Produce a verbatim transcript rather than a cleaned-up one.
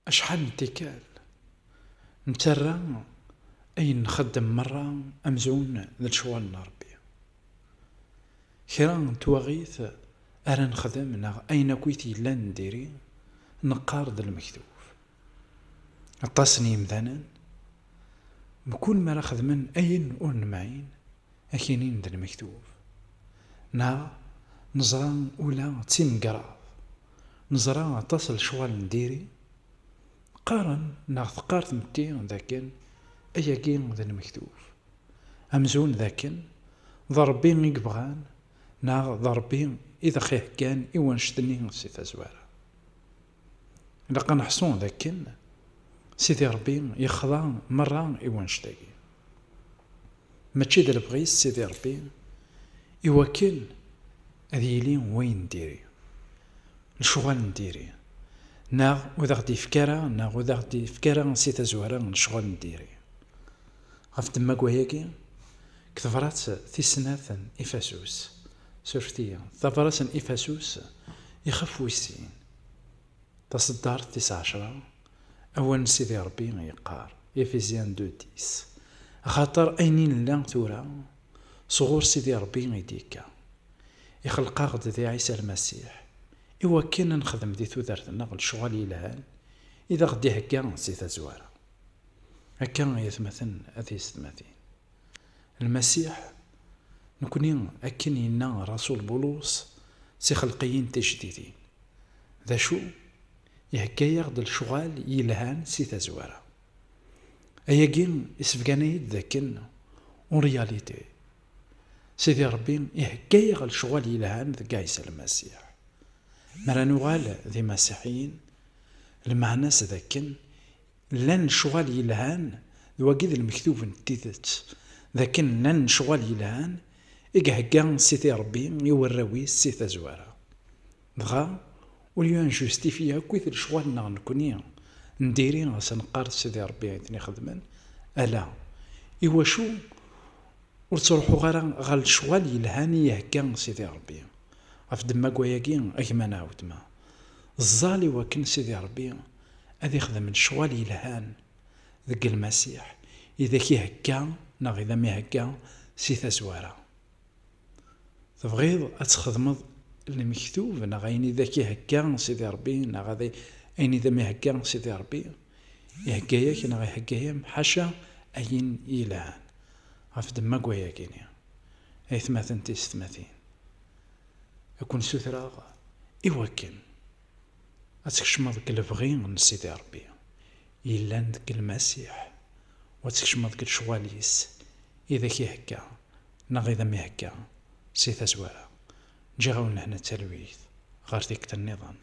Acḥal n tikkal nettarra ayen nxeddem merra amzun d lecɣal n Ṛebbi. Kra n twaɣit ara nexdem neɣ ayen akk i t-yellan n diri, neqqar d lmektub. Aṭas n yimdanen, mkul mi ara xedmen ayen ur nemɛin, ad k-inin d lmektub. Neɣ neẓra ula d timgerraḍ, neẓra aṭas n lecɣal n diri, qqaren neɣ teqqar tmetti dakken ayagi d lmektub. Amzun dakken d Ṛebbi i yebɣan, neɣ d Ṛebbi i d aɣ-iheggan i wannect-nni si tazwara. Ilaq ad neḥṣu dakken Sidi Ṛebbi yexḍa merra i wannect-agi. Mačči d lebɣi-s Sidi Ṛebbi i wakken ad yili wayen n diri, lecɣal n diri, neɣ ur aɣ-d-yefk ara, neɣ ur aɣ-d-yefk ara si tazwara n lecɣal n diri. Ɣef ddemma n wayagi, deg tebrat tis snat n Ifasus, surfet-iyi, tabrat n Ifasus, ixef wis sin, taṣeddart tis ɛecra, awal n Sidi Ṛebbi yeqqar, Ephésiens deux dix, axaṭer ayen i nella tura, sɣur Sidi Ṛebbi i d-yekka. Ixleq-aɣ-d di Ɛisa Lmasiḥ, i wakken ad nexdem di tudert-nneɣ lecɣal yelhan, i d aɣ-d-ihegga si tazwara. Akka ay atmaten a tiyessetmatin. Lmasiḥ, nekni, akken yenna Rasul Bulus, s ixelqiyin tijdidin. D acu? Ihegga-yaɣ-d lecɣal yelhan si tazwara. Ayagi isebgan-iyi-d dakken en réalité, Sidi Ṛebbi ihegga-yaɣ lecɣal yelhan deg Ɛisa Lmasiḥ. Mi ara nuɣal d imasiḥiyen, lmeɛna-s dakken llan lecɣal yelhan, d wagi d lmektub n tidet, dakken llan lecɣal yelhan i ihegga Sidi Ṛebbi i warraw-is si tazwara. Dɣa, au lieu ad njustifi akk lecɣal-nneɣ nekni, n diri, as neqqar d Sidi Ṛebbi i ten-ixedmen, ala, iwacu ur ttruḥuɣ ara ɣer lecɣal yelhan i ihegga Sidi Ṛebbi? Ɣef ddemma n wayagi, a gma neɣ a weltma, ẓẓal i wakken Sidi Ṛebbi ad ixdem lecɣal yelhan deg Lmasiḥ, i d ak-ihegga neɣ i d am-ihegga si tazwara. Tebɣiḍ ad txedmeḍ lmektub neɣ ayen i d ak-ihegga Sidi Ṛebbi, neɣ ad, ayen i d am-ihegga Sidi Ṛebbi, ihegga-yak neɣ ihegga-yam ḥaca ayen yelhan. Ɣef ddemma n wayagi-ni, aytmaten tisetmatin, ad ken-sutreɣ i wakken ad tkecmeḍ deg lebɣi n Sidi Ṛebbi yellan deg Lmasiḥ, u ad tkecmeḍ deg lecɣal-is i d ak-ihegga neɣ i d am-ihegga si tazwara. Ǧǧiɣ-awen lehna d talwit ɣer tikkelt nniḍen.